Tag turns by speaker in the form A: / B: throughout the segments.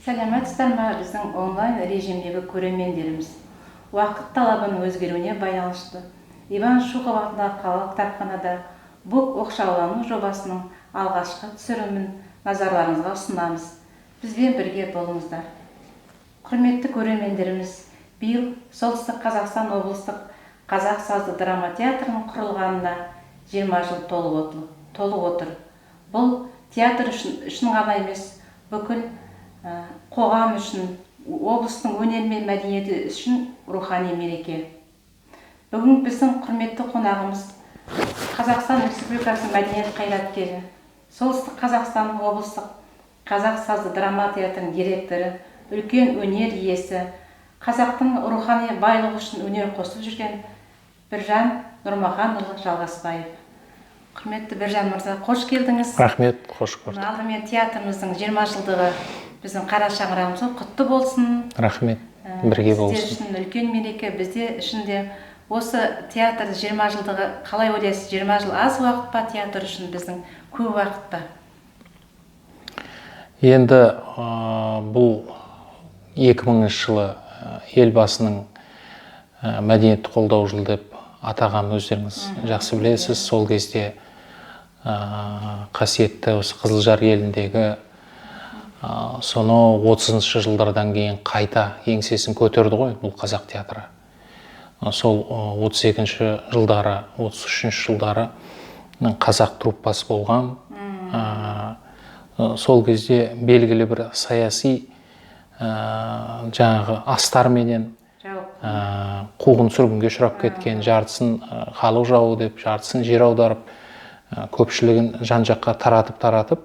A: Сәлеметсіздер ме, біздің онлайн режимдегі көрермендеріміз! Уақыт талабының өзгеруіне байланысты Иван Шухов атындағы қалалық кітапханада БУК оқшаулану жобасының алғашқы түсірілімін назарларыңызға ұсынамыз. Бізбен бірге болыңыздар. Құрметті көрермендеріміз, биыл Солтүстік Қазақстан облыстық қазақ сазды драма театрының құрылғанына 20 жыл толып отыр. Бұл театр үшін ғана емес, бүкіл қоғам үшін, облыстың өнер мен мәдениеті үшін рухани мереке. Бүгін біздің құрметті қонағымыз — Қазақстан Республикасының мәдениет қайраткері, Солтүстік Қазақстан облыстық қазақ сазды драма театрының директоры, үлкен өнер иесі, қазақтың рухани байлығы үшін өнер қосып жүрген Біржан Нұрмаханұлы Жалғасбаев. Құрметті Біржан мырза, қош келдіңіз!
B: Рахмет, қош көрдік.
A: Алдымен театрымыздың 20 жылдығы біздің қара шаңырағымызға құтты болсын!
B: Рахмет, бірге
A: Сіздер
B: болсын.
A: үшін үлкен мереке, бізде үшін де. Осы театр 20 жылдығы, қалай ойлайсыз, 20 жыл аз уақыт па театр үшін, біздің көп уақыт па?
B: Енді бұл 2000 жылы Елбасының мәдениетті қолдау жылы деп атағанын өздеріңіз жақсы білесіз. Сол кезде қасиетті осы Қызылжар еліндегі сонау 30 жылдардан кейін қайта еңсесін көтерді ғой бұл қазақ театры. Сол 32 жылдары, 33 жылдары қазақ труппасы болған. Сол кезде белгілі бір саяси жаңағы астарменен
A: жауып
B: қуғын сүргінге ұшырап кеткен, жартысын халық жауы деп, жартысын жер аударып, көпшілігін жан жаққа таратып таратып,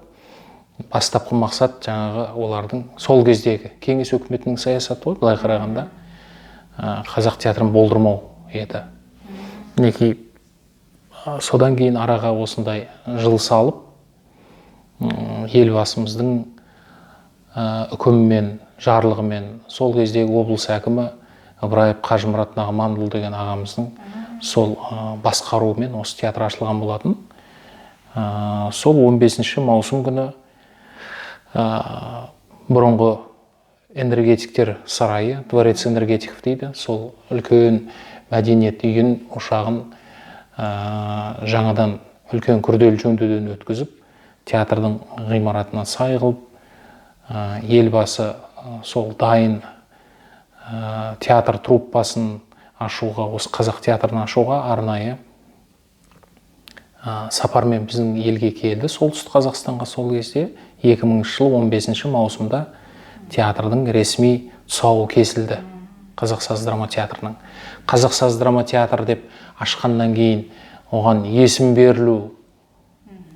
B: бастапқы мақсат жаңағы олардың, сол кездегі кеңес өкіметінің саясаты ғой былай қарағанда, қазақ театрын болдырмау еді. Мінекей, содан кейін араға осындай жыл салып, Елбасымыздың үкімімен, жарлығымен, сол кездегі облыс әкімі Ыбыраев Қажымұрат Нағыманұлы деген ағамыздың сол басқаруымен осы театр ашылған болатын. Сол 15 маусым күні бұрынғы Энергетиктер сарайы, Дворец энергетиков дейді, сол үлкен мәдениет үйін, ошағын жаңадан үлкен күрделі жөндеуден өткізіп, театрдың ғимаратына сай қылып, Елбасы сол дайын театр труппасын ашуға, осы қазақ театрын ашуға арнайы сапармен біздің елге келді, Солтүстік Қазақстанға. Сол кезде, 2000 жылы 15 маусымда театрдың ресми тұсауы кесілді, қазақ саз драма театрының. Қазақ саз драма театры деп ашқаннан кейін оған есім берілу,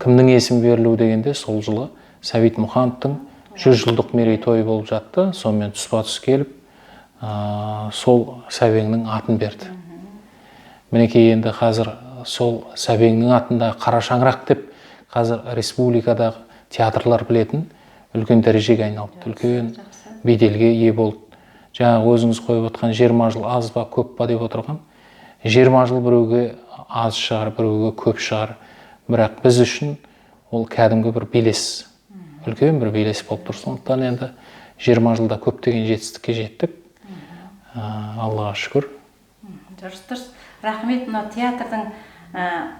B: кімнің есімі берілу дегенде, сол жылы Сәбит Мұқановтың 100 жылдық мерейтойы болып жатты. Сонымен тұспа тұс келіп, сол Сәбеңнің атын берді. Мінекей, енді қазір сол Сәбеңнің атында қара шаңырақ деп қазір республикадағы театрлар білетін үлкен дәрежеге айналды, үлкен беделге ие болды. Жаңағы өзіңіз қойып отқан 20 жыл аз ба, көп па деп отырған, 20 жыл біреуге аз шығар, біреуге көп шығар, бірақ біз үшін ол кәдімгі бір белес, үлкен бір белес болып тұр. Сондықтан енді 20 жылда көптеген жетістікке жеттік, Аллаға шүкір.
A: Дұрыс, рахмет. Мынау театрдың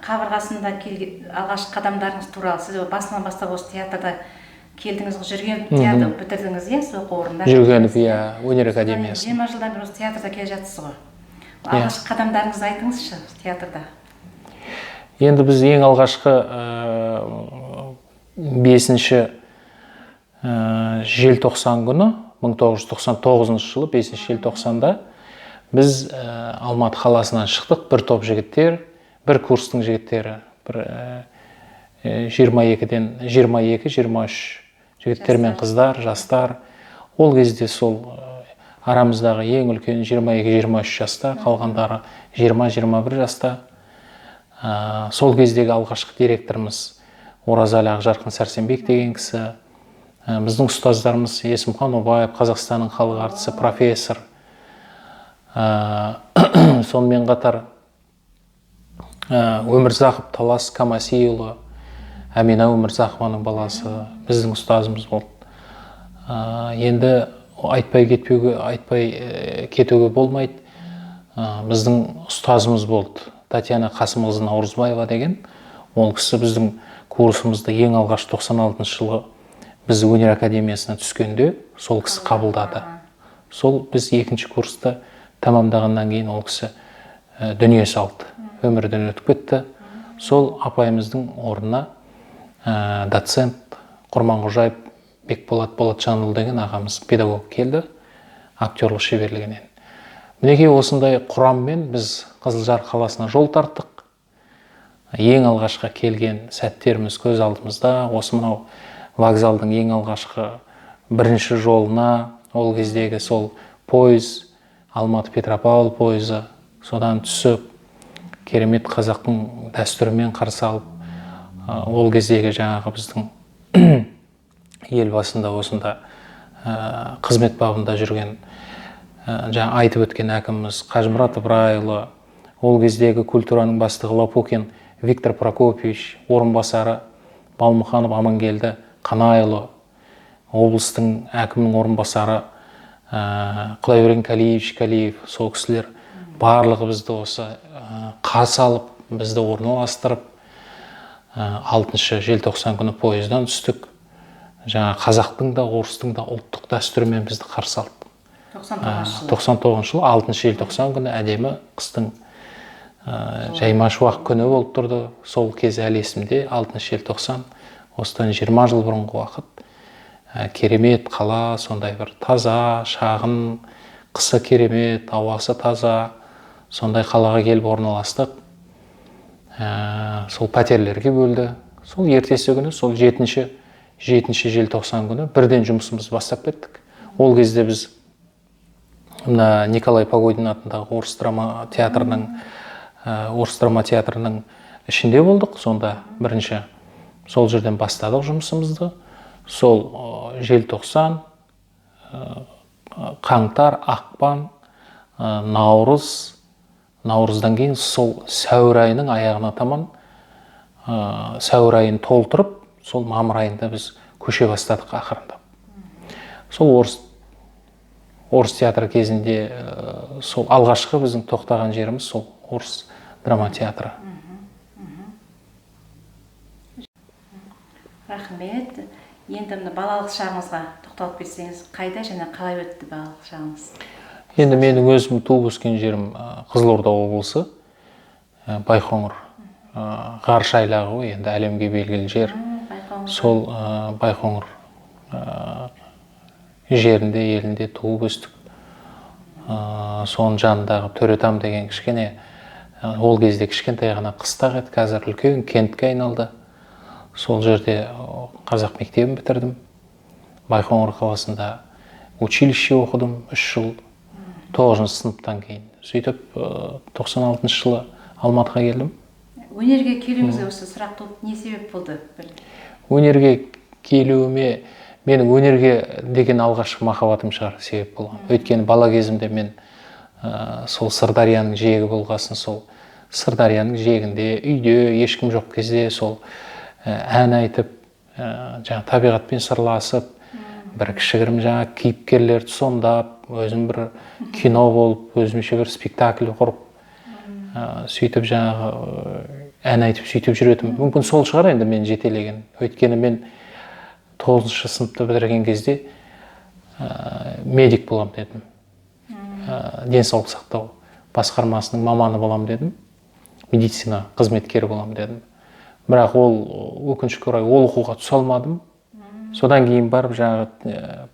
A: қабырғасында келген алғашқы қадамдарыңыз туралы, сіз басынан бастап осы театрда келдіңіз ғой, Жүргенов театр бітірдіңіз, иә, сіз оқу орнында?
B: Жүргенов, иә, өнер академиясы.
A: 20 жылдан бері осы театрда келе жатсыз ғой. Алғашқы қадамдарыңызды айтыңызшы театрда.
B: Енді біз ең алғашқы 5 желтоқсан күні, 1999 жылы 5 желтоқсанда біз Алматы қаласынан шықтық. Бір топ жігіттер, бір курстың жігіттері, бір 22-ден, 22-23 жігіттер мен қыздар, жастар. Ол кезде сол арамыздағы ең үлкен 22-23 жаста, қалғандары 20-21 жаста. Сол кездегі алғашқы директорымыз Оразалы Ақжарқын Сәрсенбек деген кісі, біздің ұстаздарымыз Есімхан Обаев, Қазақстанның халық әртісі, профессор, сонымен қатар Өмірзақов Талас Камасиұлы, Әмина Өмірзақованың баласы, біздің ұстазымыз болды. Енді айтпай кетуге болмайды. Біздің ұстазымыз болды, Татьяна Қасымқызы Наурызбаева деген. Ол кісі біздің курсымызды ең алғаш 96 жылы біз өнер академиясына түскенде сол кісі қабылдады. Сол біз екінші курсты тамамдағаннан кейін ол кісі дүние салды, өмірден өтіп кетті. Сол апайымыздың орнына доцент Құрманқожаев Бекболат Болатжанұлы деген ағамыз педагог келді, актерлық шеберлігінен. Мінекей осындай құраммен біз Қызылжар қаласына жол тарттық. Ең алғашқы келген сәттеріміз көз алдымызда. Осы мынау вокзалдың ең алғашқы бірінші жолына, ол кездегі сол пойыз, Алматы Петропавл пойызы, содан түсіп, керемет қазақтың дәстүрімен қарсы алып, ол кездегі жаңағы біздің ел басында осында қызмет бабында жүрген, жаңа айтып өткен әкіміміз Қажымұрат Ыбырайұлы, ол кездегі культураның бастығы Лопухин Виктор Прокопьевич, орынбасары Балмұханов Амангелді Қанайұлы, облыстың әкімінің орынбасары Құдайберген Калиевич Калиев, сол кісілер барлығы бізді осы қарсы алып, бізді орналастырып, 6 желтоқсан күні пойыздан түстік. Жаңа қазақтың да, орыстың да ұлттық дәстүрімен бізді қарсы алды.
A: 99
B: жылы 6 желтоқсан күні әдемі қыстың жайма шуақ күні болып тұрды. Сол кез әлі есімде, 6 желтоқсан, осыдан 20 жыл бұрынғы уақыт. Керемет қала, сондай бір таза, шағын, қысы керемет, ауасы таза, сондай қалаға келіп орналастық. Сол пәтерлерге бөлді. Сол ертесі күні, сол 7 желтоқсан күні бірден жұмысымызды бастап кеттік. Ол кезде біз мына Николай Погодин атындағы орыс драма театрының ішінде болдық. Сонда бірінші сол жерден бастадық жұмысымызды. Сол желтоқсан, қаңтар, ақпан, наурыз, наурыздан кейін сол сәуір айының аяғына таман, сәуір айын толтырып, сол мамыр айында біз көше бастадық ақырындап. Сол орыс театры кезінде сол алғашқы біздің тоқтаған жеріміз сол орыс драма театры.
A: Рахмет. Енді мына балалық шағыңызға тоқталып кетсеңіз, қайда және қалай өтті балалық шағыңыз?
B: Енді менің өзім туып өскен жерім Қызылорда облысы, Байқоңыр, ғарыш айлағы ғой, енді әлемге белгілі жер. Сол Байқоңыр жерінде, елінде туып өстік. Соның жанындағы Төретам деген кішкене, ол кезде кішкентай ғана қыстақ еді, қазір үлкен кентке айналды. Сол жерде қазақ мектебін бітірдім. Байқоңыр қаласында училище оқыдым 3 жыл, 9 сыныптан кейін. Сөйтіп 96 жылы Алматыға келдім.
A: Өнерге келуіңізге осы сұрақ туып, не себеп болды?
B: Өнерге келуіме, менің өнерге деген алғашқы махаббатым шығар себеп болған. Өйткені бала кезімде мен сол Сырдарияның жиегі болғасын, сол Сырдарияның жиегінде, үйде ешкім жоқ кезде сол ән айтып, жаңа табиғатпен сырласып, бір кішігірім жаңа кейіпкерлерді сомдап, өзім бір кино болып, өзімше бір спектакль құрып, сөйтіп жаңағы ән айтып сөйтіп жүретінмін. Мүмкін сол шығар енді мен жетелеген. Өйткені мен 9 сыныпты бітірген кезде медик болам дедім. Денсаулық сақтау басқармасының маманы болам дедім. Медицина қызметкері болам дедім. Бірақ ол өкінішке орай ол оқуға түсе алмадым. Содан кейін барып жаңағы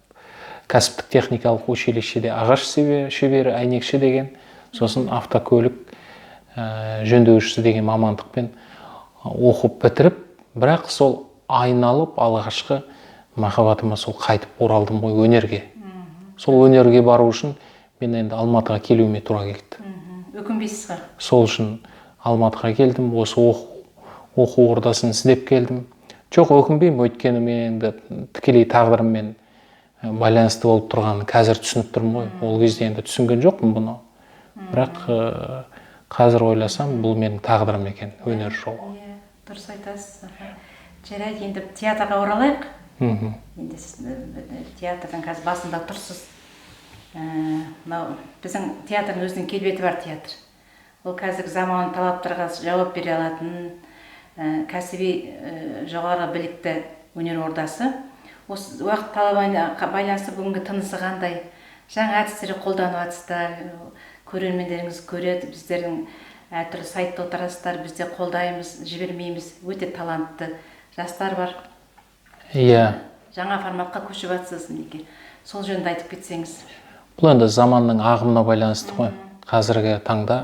B: кәсіптік техникалық училищеде ағаш шебері, әйнекші деген, сосын автокөлік жөндеушісі деген мамандықпен оқып бітіріп, бірақ сол айналып алғашқы махаббатыма сол қайтып оралдым ғой өнерге. Сол өнерге бару үшін мен енді Алматыға келуіме тура келді.
A: Өкінбейсіз ғой?
B: Сол үшін Алматыға келдім, осы оқу ордасын іздеп келдім. Жоқ, өкінбеймін, өйткені мен енді тікелей тағдырыммен байланысты болып тұрғанын қазір түсініп тұрмын ғой. Ол кезде енді түсінген жоқпын бұны. Бірақ қазір ойласам, бұл менің тағдырым екен, өнер жолы.
A: Дұрыс айтасыз. Жарайды, енді театрға оралайық. Енді сіз театрдың қазір басында тұрсыз. Мынау біздің театрдың өзінің келбеті бар театр. Ол қазіргі заман талаптарға жауап бере алатын кәсіби жоғары білікті өнер ордасы. Осы уақыт талабына байланысты бүгінгі тынысы қандай? Жаңа әдістер қолданып жатсыздар, көрермендеріңіз көреді, біздердің әртүрлі сайтта отырасыздар, біз де қолдаймыз, жібермейміз. Өте талантты жастар бар.
B: Иә.
A: Жаңа форматқа көшіп жатсыз мінекей. Сол жөнінде айтып кетсеңіз.
B: Бұл енді заманның ағымына байланысты ғой. Қазіргі таңда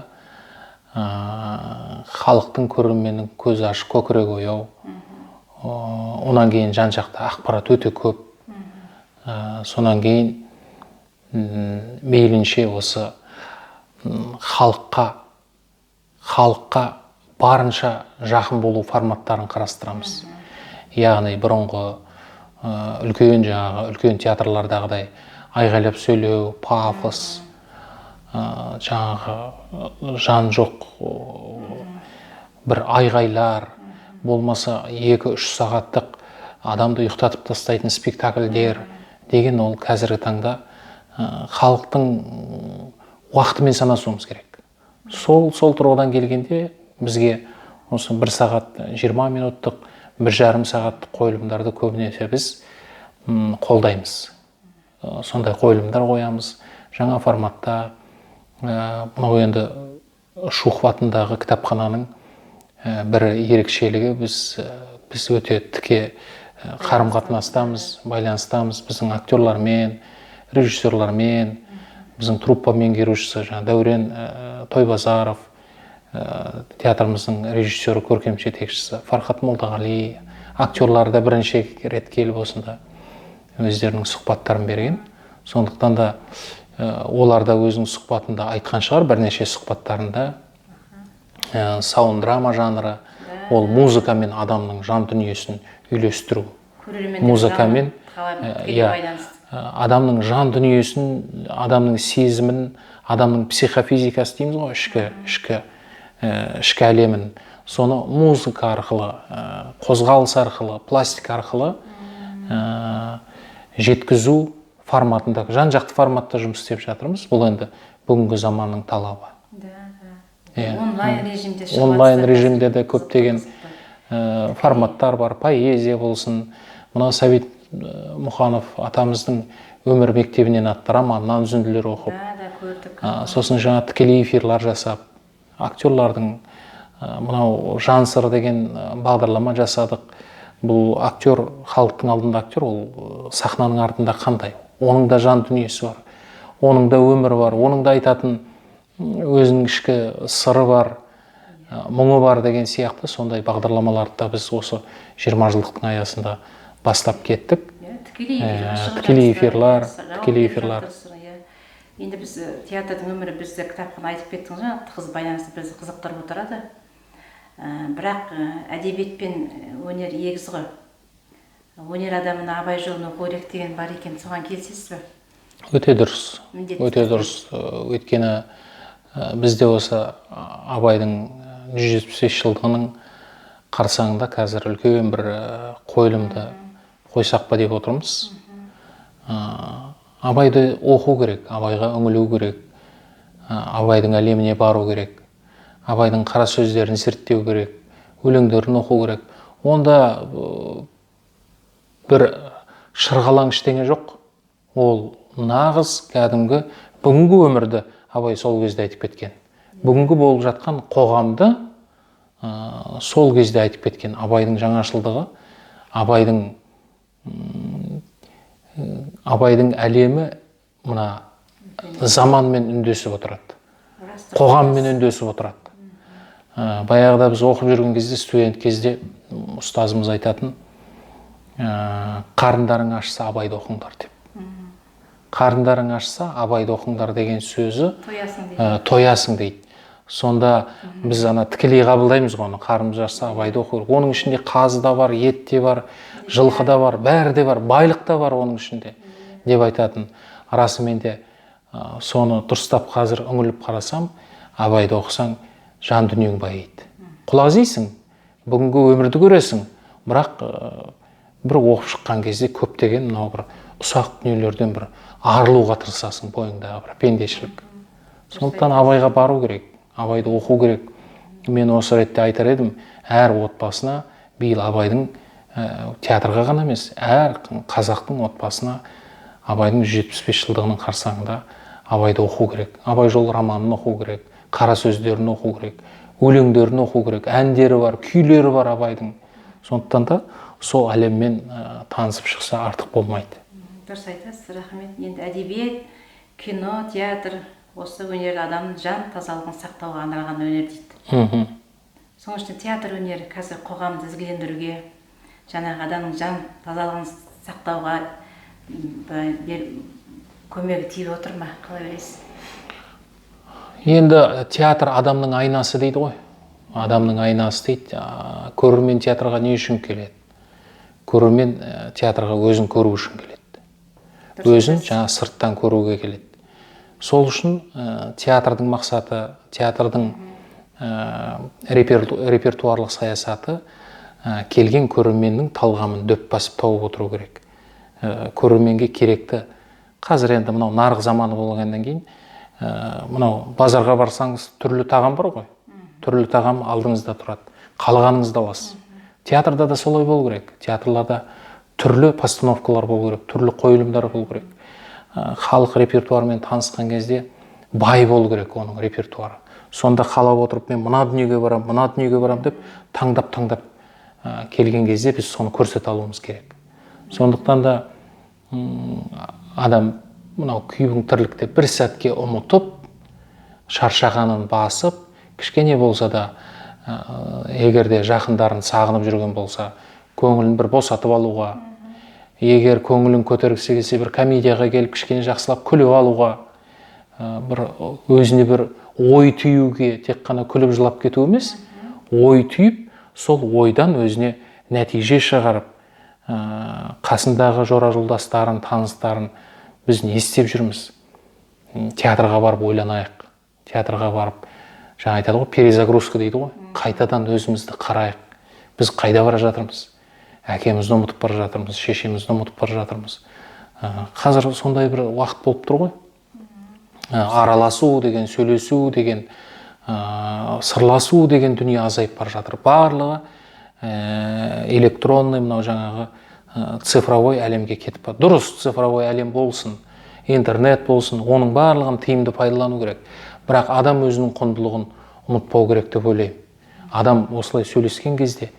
B: халықтың, көрерменнің көзі ашық, көкірегі ояу. Онан кейін жан жақта ақпарат өте көп. Сонан кейін мейлінше осы халыққа барынша жақын болу форматтарын қарастырамыз. Яғни бұрынғы үлкен, жаңағы үлкен театрлардағыдай айғайлап сөйлеу, пафос, жаңағы жан жоқ бір айғайлар, болмаса 2-3 сағаттық адамды ұйықтатып тастайтын спектакльдер деген, ол қазіргі таңда халықтың уақытымен санасуымыз керек. Сол тұрғыдан келгенде бізге осы 1 сағат 20 минуттық, 1,5 сағаттық қойылымдарды көбінесе біз қолдаймыз. Сондай қойылымдар қоямыз жаңа форматта. Мынау енді Шухов атындағы кітапхананың бір ерекшелігі, біз өте тіке қарым-қатынастамыз, байланыстамыз біздің актерлармен, режиссерлармен, біздің труппа меңгерушісі жаңа Дәурен Тойбазаров, театрымыздың режиссері, көркем жетекшісі Фархат Молдағали, актерлар да бірінші рет келіп осында өздерінің сұхбаттарын берген. Сондықтан да олар да өзінің сұхбатында айтқан шығар, бірнеше сұхбаттарында саунд-драма жанры, ол музыка мен адамның жан дүниесін үйлестіру. Музыкамен адамның жан дүниесін, адамның сезімін, адамның психофизикасы дейміз ғой, ішкі әлемін, соны музыка арқылы, қозғалыс арқылы, пластика арқылы жеткізу форматында, жан-жақты форматта жұмыс істеп жатырмыз. Бұл енді бүгінгі заманның талабы.
A: Онлайн режимде,
B: онлайн режимде де көптеген форматтар бар, поэзия болсын. Мына Сәбит Мұқанов атамыздың өмір мектебінен атты романнан үзінділер оқып, сосын жаңа тікелей эфирлар жасап, актерлардың мынау жан сыры деген бағдарлама жасадық. Бұл актер, халықтың алдында актер, ол сахнаның артында қандай? Оның да жан дүниесі бар, оның да өмірі бар, оның да айтатын өзінің ішкі сыры бар, мұңы бар деген сияқты сондай бағдарламаларды да біз осы 20 жылдықтың аясында бастап кеттік. Тікелей эфирлар, тікелей эфирлар.
A: Енді біз театрдың өмірі, бізді кітапхана айтып кеттіңіз ғой, тығыз байланысты бізді қызықтырып отырады. Бірақ әдебиет пен өнер егіз ғой. Өнер адамына Абай жолын оқу керек деген бар екен, соған келісесіз бе?
B: Өте дұрыс. Өте дұрыс. Өйткені бізде осы Абайдың 175 жылдығының қарсаңында қазір үлкен бір қойылымды қойсақ па деп отырмыз. Абайды оқу керек, Абайға үңілу керек, Абайдың әлеміне бару керек, Абайдың қара сөздерін зерттеу керек, өлеңдерін оқу керек. Онда бір шырғалаң ештеңе жоқ. Ол нағыз кәдімгі бүгінгі өмірді Абай сол кезде айтып кеткен. Бүгінгі болып жатқан қоғамды сол кезде айтып кеткен. Абайдың жаңашылдығы, Абайдың әлемі мына заманмен үндесіп отырады, қоғаммен үндесіп отырады. Баяғыда біз оқып жүрген кезде, студент кезде ұстазымыз айтатын, қарындарың ашса Абайды оқыңдар деп. Қарындарың ашса Абайды оқыңдар деген сөзі тоясың дейді. Сонда біз ана тікелей қабылдаймыз ғой, қарнымыз ашса Абайды оқу керек. Оның ішінде қазы да бар, ет те бар, жылқы да бар, бәрі де бар, байлық та бар оның ішінде деп айтатын. Расымен де соны дұрыстап қазір үңіліп қарасам, Абайды оқысаң жан дүниең байиды. Құлазисың, бүгінгі өмірді көресің, бірақ Бір оқып шыққан кезде көптеген мынау бір ұсақ дүниелерден бір арылуға тырысасың, бойыңдағы бір пендешілік. Сондықтан Абайға бару керек, Абайды оқу керек. Мен осы ретте айтар едім, әр отбасына биыл Абайдың театрға ғана емес, әр қазақтың отбасына Абайдың 175 жылдығының қарсаңында Абайды оқу керек. Абай жолы романын оқу керек, қара сөздерін оқу керек, өлеңдерін оқу керек, әндері бар, күйлері бар Абайдың. Сондықтан да сол әлеммен танысып шықса артық болмайды.
A: Дұрыс айтасыз, рахмет. Енді әдебиет, кино, театр осы өнер адамның жан тазалығын сақтауға арналған өнер дейді. Соның ішінде театр өнері қазір қоғамды ізгілендіруге, жаңағы адамның жан тазалығын сақтауға көмегі тиіп отыр ма, қалай ойлайсыз?
B: Енді театр адамның айнасы дейді ғой. Адамның айнасы дейді. Көрермен театрға не үшін келеді? Көрермен театрға өзін көру үшін келеді. Өзін жаңа сырттан көруге келеді. Сол үшін театрдың мақсаты, театрдың репертуарлық саясаты келген көрерменнің талғамын дөп басып тауып отыру керек. Көрерменге керекті. Қазір енді мынау нарық заманы болғаннан кейін, мынау базарға барсаңыз түрлі тағам бар ғой. Түрлі тағам алдыңызда тұрады. Қалағаныңызды аласыз. Театрда да солай болу керек. Театрларда түрлі постановкалар болу керек, түрлі қойылымдар болу керек. Халық репертуарымен танысқан кезде бай болу керек оның репертуары. Сонда қалап отырып мен мына дүниеге барам, мына дүниеге барам деп таңдап-таңдап келген кезде біз соны көрсете алуымыз керек. Сондықтан да адам мынау күйбің тірлікті бір сәтке ұмытып, шаршағанын басып, кішкене болса да, егер де жақындарын сағынып жүрген болса, көңілін бір босатып алуға, егер көңілін көтергісі келсе, бір комедияға келіп кішкене жақсылап күліп алуға, бір өзіне бір ой түюге, тек қана күліп жылап кету емес, ой түйіп, сол ойдан өзіне нәтиже шығарып, қасындағы жора жолдастарын, таныстарын біз не істеп жүрміз? Театрға барып ойланайық, театрға барып, жаңа айтады ғой, перезагрузка дейді ғой, қайтадан өзімізді қарайық. Біз қайда бара жатырмыз? Әкемізді ұмытып бара жатырмыз, шешемізді ұмытып бара жатырмыз. Қазір сондай бір уақыт болып тұр ғой. Араласу деген, сөйлесу деген, сырласу деген дүние азайып бара жатыр. Барлығы электронный, мынау жаңағы цифровой әлемге кетіп бар. Дұрыс, цифровой әлем болсын, интернет болсын, оның барлығын тиімді пайдалану керек. Бірақ адам өзінің құндылығын ұмытпау керек деп ойлаймын. Адам осылай сөйлескен кезде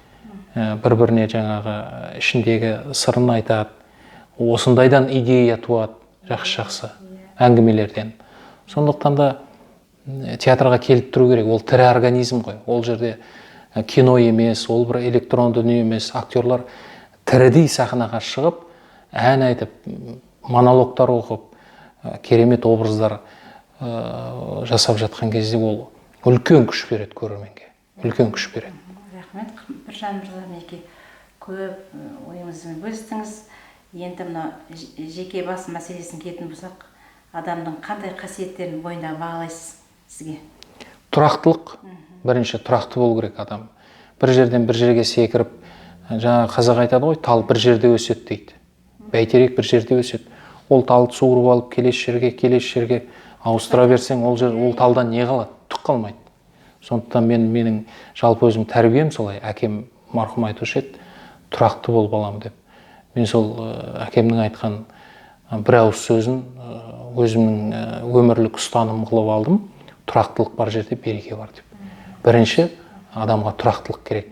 B: бір-біріне жаңағы ішіндегі сырын айтады, осындайдан идея туады, жақсы-жақсы әңгімелерден. Сондықтан да театрға келіп тұру керек, ол тірі организм ғой. Ол жерде кино емес, ол бір электронды дүние емес. Актерлар тірідей сахнаға шығып, ән айтып, монологтар оқып, керемет образдар жасап жатқан кезде ол үлкен күш береді көрерменге, үлкен күш береді.
A: Рахмет, Біржан мырза, мінекей көп ойыңызбен бөлістіңіз. Енді мына жеке бас мәселесін келетін болсақ, адамның қандай қасиеттерін бойында бағалайсыз сізге?
B: Тұрақтылық. Бірінші тұрақты болу керек адам. Бір жерден бір жерге секіріп, жаңа қазақ айтады ғой, тал бір жерде өседі дейді. Бәйтерек бір жерде өседі. Ол талды суырып алып келесі жерге, келесі жерге ауыстыра берсең, ол жер, ол талдан не қалады? Түк қалмайды. Сондықтан менің жалпы өзім тәрбием солай. Әкем марқұм айтушы еді, тұрақты бол балам деп. Мен сол әкемнің айтқан бір ауыз сөзін өзімнің өмірлік ұстаным қылып алдым. Тұрақтылық бар жерде береке бар деп. Бірінші адамға тұрақтылық керек.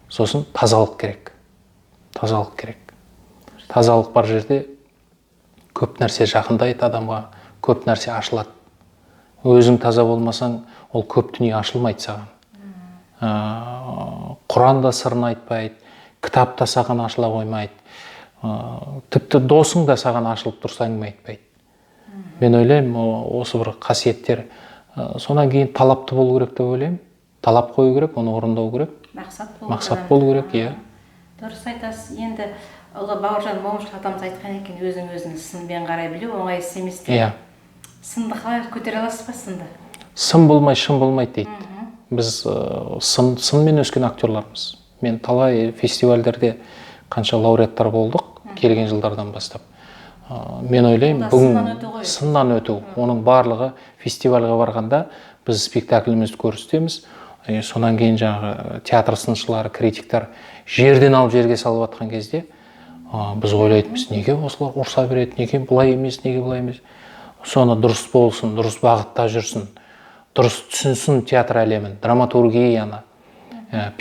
B: Сосын тазалық керек. Тазалық керек. Тазалық бар жерде көп нәрсе жақындайды адамға, көп нәрсе ашылады. Өзің таза болмасаң, ол көп дүние ашылмайды саған. Құран да сырын айтпайды, кітап та саған ашыла қоймайды. Тіпті досың да саған ашылып тұрса әңгіме айтпайды. Мен ойлаймын, осы бір қасиеттер. Содан кейін талапты болу керек деп ойлаймын. Талап қою керек, оны орындау керек.
A: Мақсат болу
B: Мақсат
A: керек.
B: болу керек, иә.
A: Дұрыс айтасыз. Енді ұлы Бауыржан Момышұлы атамыз айтқан екен, өзің өзіңді сынмен қарай білу оңай іс емес деп.
B: Иә.
A: Сынды қалай көтере аласыз ба, сынды?
B: Сын болмай, шын болмайды дейді. Біз сынмен өскен актерлармыз. Мен талай фестивальдерде Қанша лауреаттар болдық келген жылдардан бастап. Мен ойлаймын, бүгін сыннан өту, оның барлығы фестивальға барғанда біз спектаклімізді көрсетеміз. Сонан кейін жаңағы театр сыншылары, критиктар жерден алып жерге салып жатқан кезде біз ойлайтынбыз, неге осылар ұрса береді, неге былай емес, неге былай емес. Соны дұрыс болсын, дұрыс бағытта жүрсін, дұрыс түсінсін театр әлемін, драматургияны,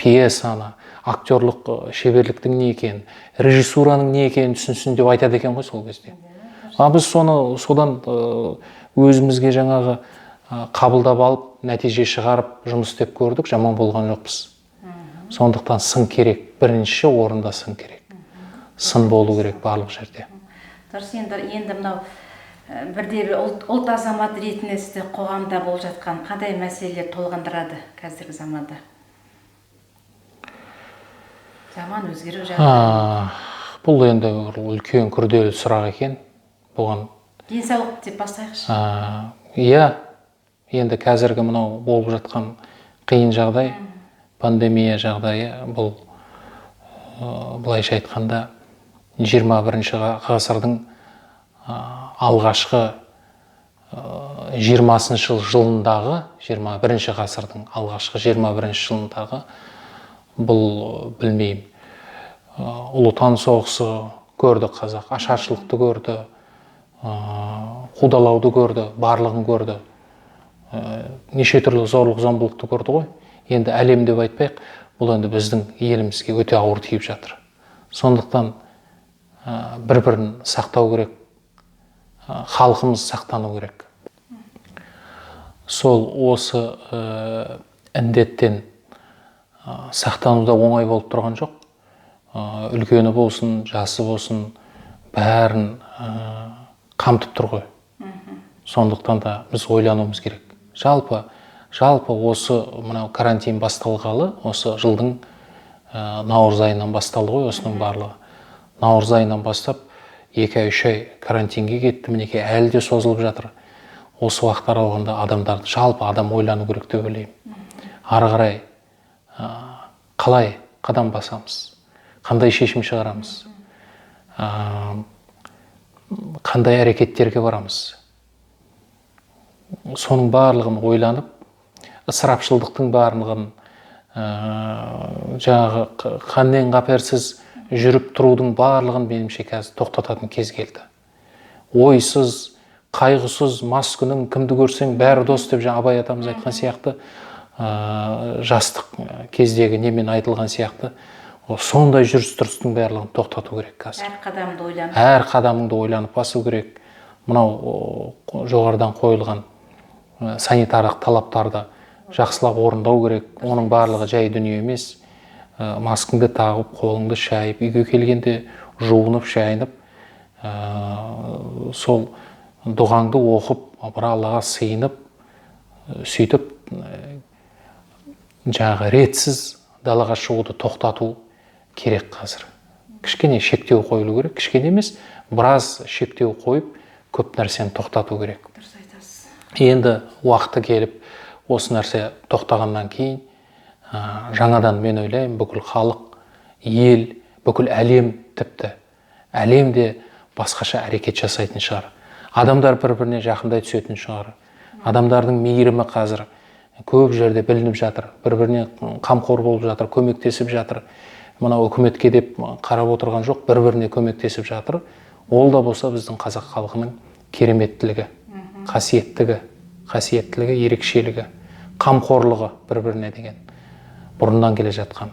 B: пьесаны, актерлық шеберліктің не екенін, режиссураның не екенін түсінсін деп айтады екен ғой сол кезде. А біз соны содан өзімізге жаңағы қабылдап алып, нәтиже шығарып жұмыс істеп көрдік, жаман болған жоқпыз. Сондықтан сын керек, бірінші орында сын керек. Сын болу керек барлық жерде.
A: Дұрыс, енді мынау бірде бір ұлт азамат ретінде сізді қоғамда болып жатқан қандай мәселелер толғандырады қазіргі заманда? Заман өзгеріп жатыр.
B: Бұл енді үлкен күрделі сұрақ екен. Бұған
A: денсаулық деп бастайықшы.
B: Иә, енді қазіргі мынау болып жатқан қиын жағдай, пандемия жағдайы, бұл былайша айтқанда 21-ші ғасырдың алғашқы 20-шы жылындағы, 21-ші ғасырдың алғашқы 21-ші жылындағы бұл, білмеймін, Ұлы Отан соғысы көрді қазақ, ашаршылықты көрді, қудалауды көрді, барлығын көрді. Неше түрлі зорлық зомбылықты көрді ғой. Енді әлем деп айтпайық, бұл енді біздің елімізге өте ауыр тиіп жатыр. Сондықтан бір-бірін сақтау керек, халқымыз сақтану керек. Сол осы індеттен сақтану да оңай болып тұрған жоқ. Үлкені болсын, жасы болсын, бәрін қамтып тұр ғой. Сондықтан да біз ойлануымыз керек. Жалпы осы мынау карантин басталғалы, осы жылдың наурыз айынан басталды ғой осының барлығы. Наурыз айынан бастап 2-3 ай карантинге кетті, мінекей әлі де созылып жатыр. Осы уақыт аралығында адамдарды, жалпы адам ойлану керек деп ойлаймын. Ары қарай қалай қадам басамыз, қандай шешім шығарамыз, қандай әрекеттерге барамыз. Соның барлығын ойланып, ысырапшылдықтың барлығын, жаңағы қаннен қаперсіз жүріп тұрудың барлығын меніңше қазір тоқтататын кез келді. Ойсыз, қайғысыз, мас күнің кімді көрсең бәрі дос деп жаңа Абай атамыз айтқан сияқты, жастық кездегі немен айтылған сияқты, сондай жүріс-тұрыстың барлығын тоқтату керек қазір.
A: Әр қадамды ойланып.
B: Әр қадамыңды ойланып басу керек. Мынау жоғарыдан қойылған санитарлық талаптарды жақсылап орындау керек. Оның барлығы жай дүние емес. Маскаңды тағып, қолыңды шайып, үйге келгенде жуынып, шайынып, сол дұғаңды оқып, бір Аллаға сыйынып, сөйтіп жаңағы ретсіз далаға шығуды тоқтату керек қазір. Кішкене шектеу қойылу керек, кішкене емес, біраз шектеу қойып, көп нәрсені тоқтату керек.
A: Дұрыс айтасыз.
B: Енді уақыты келіп, осы нәрсе тоқтағаннан кейін, жаңадан мен ойлаймын, бүкіл халық, ел, бүкіл әлем тіпті, әлем де басқаша әрекет жасайтын шығар. Адамдар бір-біріне жақындай түсетін шығар. Адамдардың мейірімі қазір көп жерде білініп жатыр, бір-біріне қамқор болып жатыр, көмектесіп жатыр. Мынау үкіметке деп қарап отырған жоқ, бір-біріне көмектесіп жатыр. Ол да болса біздің қазақ халқының кереметтілігі, қасиеттілігі, ерекшелігі, қамқорлығы бір-біріне деген бұрыннан келе жатқан.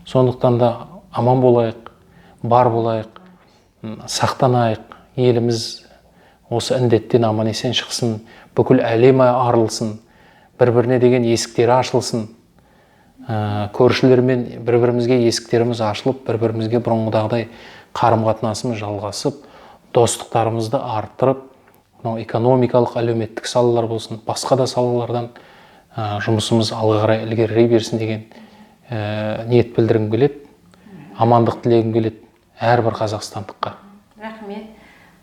B: Сондықтан да аман болайық, бар болайық, сақтанайық, еліміз осы індеттен аман есен шықсын, бүкіл әлем арылсын, бір-біріне деген есіктері ашылсын. Көршілермен бір-бірімізге есіктеріміз ашылып, бір-бірімізге бұрынғыдағыдай қарым-қатынасымыз жалғасып, достықтарымызды арттырып, мынау экономикалық, әлеуметтік салалар болсын, басқа да салалардан жұмысымыз алға қарай ілгерілей берсін деген ниет білдіргім келеді, амандық тілегім келеді әрбір қазақстандыққа.
A: Рахмет,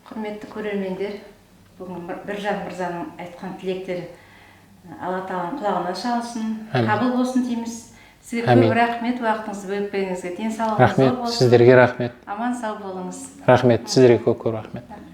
A: құрметті көрермендер, бүгін Біржан мырзаның айтқан тілектері Алла тағаланың құлағына шалсын, қабыл болсын дейміз. Сізге
B: Әмин.
A: көп рахмет уақытыңызды бөліп бергеніңізге. Денсаулығыңыз зор
B: Рахмет
A: болсын.
B: сіздерге, рахмет.
A: Аман сау болыңыз.
B: Рахмет сіздерге, көп көп рахмет.
A: Рахмет.